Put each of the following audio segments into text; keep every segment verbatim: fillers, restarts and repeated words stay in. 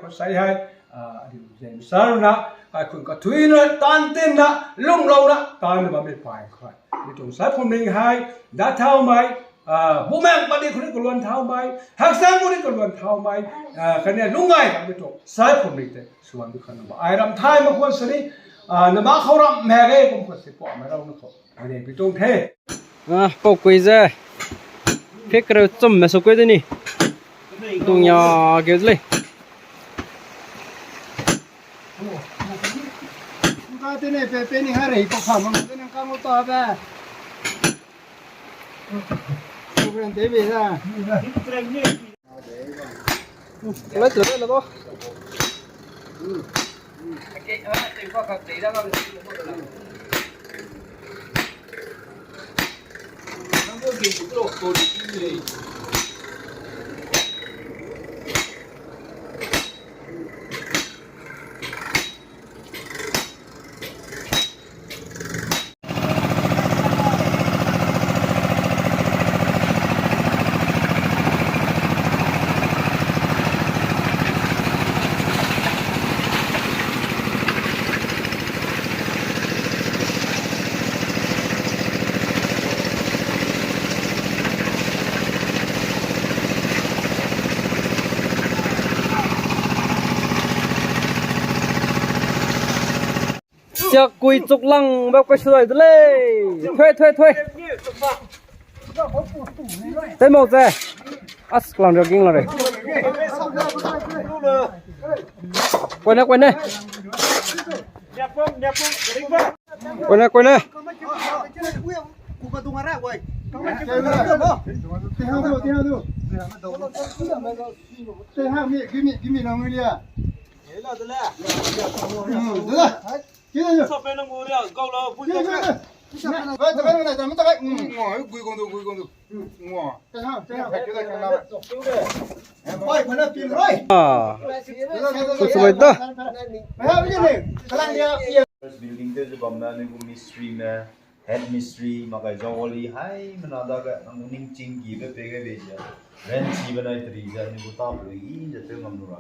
Sai hai, a, James Saruna, kaikun kathuina, tantinna, lunglauna, tanna bamme pai kai. Mitong sai phumling hai, da thau mai, a, bumang badi kuni kaluan thau mai, haksang kuni kaluan thau mai, a, kane lungai ka mitong sai phumling te, suan du kan ba. Ai ram thai ma kuan sani, a, nama khau ram me ge kum kuan si po, mai rau na ko. Ane, pitong the. A, pau kui ze. Ke kereu chum me su kui de ni. Tung ya ge lei. Ka te ne pe pe ni ha rei pa kha mang te ne ka mo ta be. Ko ren te be da. Lai, lai, lai, lai. Siak kui chuk lang bak kai su dai de lei. Thoi, thoi, thoi. Tei mau ze. As klang rio ging la re. Koi ne, koi ne. Koi ne, koi ne. Building tew ze bam ne anui gu mistri me, head mistri, makai Zawali, haimena dage, nang gu ningching kibe pei gai bei ze. Ranchi benai teri ze anui gu ta pui i ze tew ngam lu ra,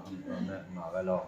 ne na gai lau.